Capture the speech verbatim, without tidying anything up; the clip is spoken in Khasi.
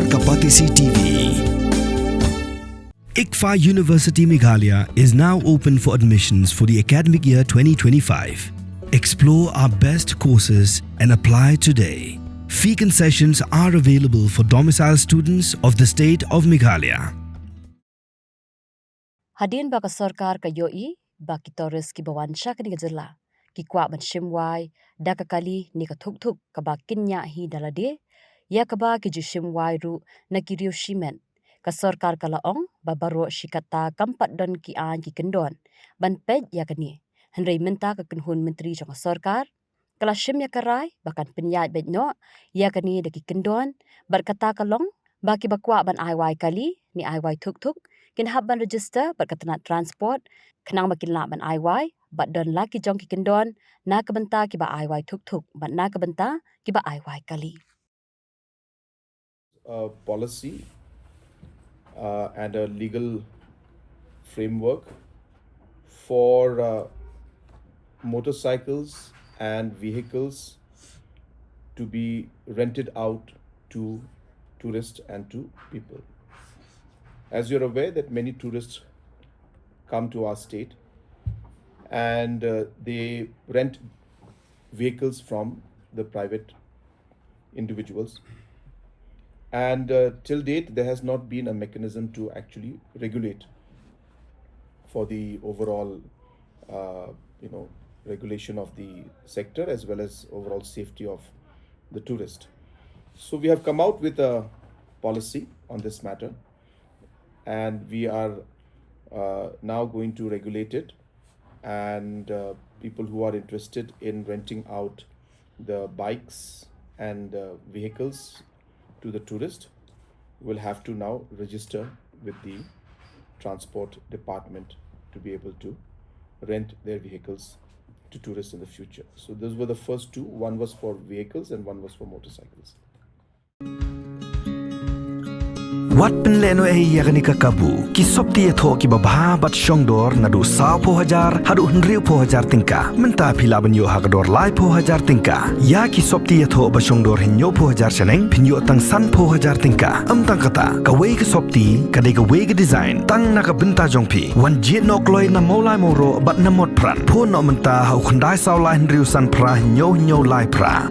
Kapatisi T V. ICFAI University Meghalaya is now open for admissions for the academic year twenty twenty-five. Explore our best courses and apply today. Fee concessions are available for domicile students of the state of Meghalaya. Hadien ba ka sorkar ka ïohi ba ki tourist kiba wan sha kane ka jylla ki kwah ban shim wai da ka kali ne ka thukthuk kaba kin ñiah hi da lade, ïa kaba ki ju shim wai ruh na ki riew shimet, ka sorkar ka la ong ba baroh shi katta kam pat don ki aiñ ki kyndon ban peit ïa kane. Hynrei mynta ka kynhun myntri jong ka sorkar ka la shim ïa ka rai ba kan pynïaid beit noh ïa kane da ki kyndon, bad kata ka long ba kiba kwah ban ai wai kali ne ai wai thukthuk kin hap ban register bad ka tnat transport khnang ba kin lah ban ai wai bad don la ki jong ki kyndon na ka bynta kiba ai wai thukthuk bad na ka bynta kiba ai wai kali. A policy uh, and a legal framework for uh, motorcycles and vehicles to be rented out to tourists and to people. As you're aware that many tourists come to our state and uh, they rent vehicles from the private individuals. And uh, till date, there has not been a mechanism to actually regulate for the overall, uh, you know, regulation of the sector as well as overall safety of the tourist. So we have come out with a policy on this matter, and we are uh, now going to regulate it. And uh, people who are interested in renting out the bikes and uh, vehicles to the tourist will have to now register with the transport department to be able to rent their vehicles to tourists in the future. So those were the first two. One was for vehicles and one was for motorcycles. Wat pynlehnohei ïa kane ka kabu. Ki sopti ïathoh kiba bha bad shongdor naduh sawphew hajar haduh hynriewphew hajar tyngka. Mynta phi lah ban ïoh ha ka dor laiphew hajar tyngka. Ïa ki sopti ïathoh ba shongdor hynñiewphew hajar shaneng phin ïoh tang sanphew hajar tyngka. Ym tang kata, kawei ka sopti ka dei kawei ka design tang na ka bynta jong phi. Wan jied noh kloi na Mawlai Mawroh bad na Motphran. Phone noh mynta ha u khyndai saw lai hynriew san phra hynñiew hynñiew lai phra.